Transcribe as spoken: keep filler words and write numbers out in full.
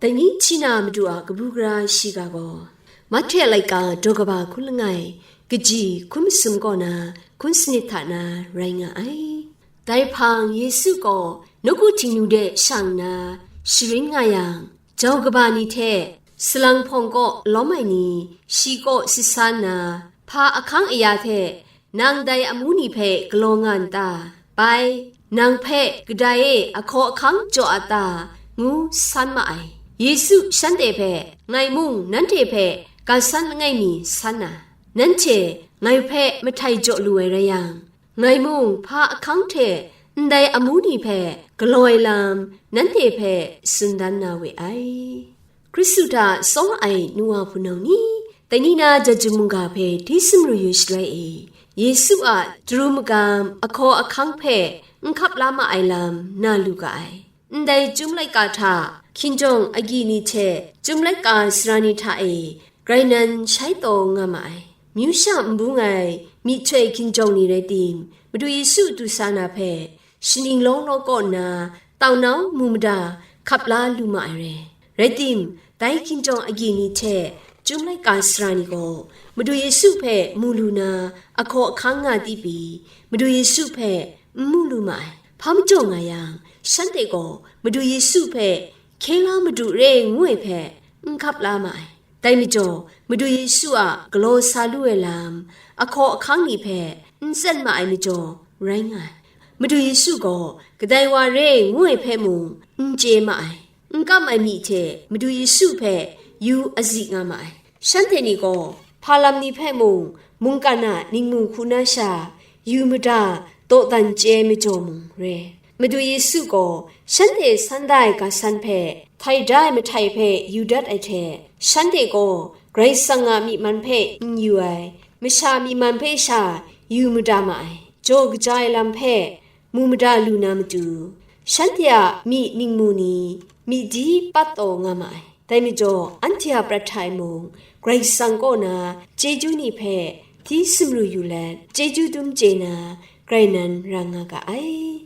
Dai ni hti na Madu a kabu gara shiga gaw, Mahte laika daw kaba hkun langai, kaji hkun masum kaw na hkun sanit hta na rai nga ai. Dai hpang Yesu gaw nawku Htingnu de shang nna sharin nga yang, jau kaba ni hte salang hpawng kaw lawm ai ni shi kaw sit sa nna, hpa ahkang aya hte nang dai amu ni hpe galaw nga n ta? Bai, nang hpe kadai e ahkaw ahkang jaw a ta? ngu san ma ai. Yesu shanhte hpe, ngai mung nanhte hpe ga san langai mi san na, nanhte ngai hpe mahtai jaw lu ai rai yang, ngai mung hpa ahkang hte ndai amu ni hpe galaw ai lam nanhte hpe tsun dan na we ai. Kristu hta tsawng ai nu wa hpunau ni, dai ni na jajum mungga hpe hti sumru yu shaloi e, Yesu a chyaru magam ahkaw ahkang hpe n hkap la ma ai lam na lu ga ai. Ndai chyum laika hta hkinjawng agyi ni hte chyum laika sara ni hta e grai nan shai taw nga ma ai. Myu sha n bung ai myihtoi hkinjawng ni rai tim, Madu Yesu du sa na hpe, shaning law law kaw nna taunau mu mada hkap la lu ma ai re. Rai tim, dai hkinjawng agyi ni hte chyum laika sara ni gaw Madu Yesu hpe mu lu na ahkaw ahkang nga di pyi, Madu Yesu hpe n mu lu ma ai. Hpa majaw nga yang, shanhte gaw Madu Yesu hpe hkye la Madu re ngu ai hpe n hkap la ma ai. Dai majaw, Madu Yesu a galaw sa lu ai lam, ahkaw ahkang ni hpe n tsen ma ai majaw rai nga ai. Madu Yesu gaw kadai wa re ngu ai hpe mung n chye ma ai. N kam ai myi hte Madu Yesu hpe yu azi nga ma ai. Shanhte ni gaw hpa lam ni hpe mung mungkan a ningmu hku na sha yu mada dawdan chye ai majaw mung re. Madu Yesu gaw shanhte san da ai ga san hpe htai da ai mahtai hpe yu dat ai hte, shanhte gaw Karai Kasang a myi man hpe n yu ai, masha myi man hpe sha yu mada ma ai, jaw kaja ai lam hpe mu mada lu na matu, shanhte a myi ningmu ni myi di pat taw nga ma ai. Dai majaw, anhte a prat hta e mung, Karai Kasang kaw na chyeju ni hpe hti sumru yu let, chyeju dum chye na, grai nan ran nga ga ai.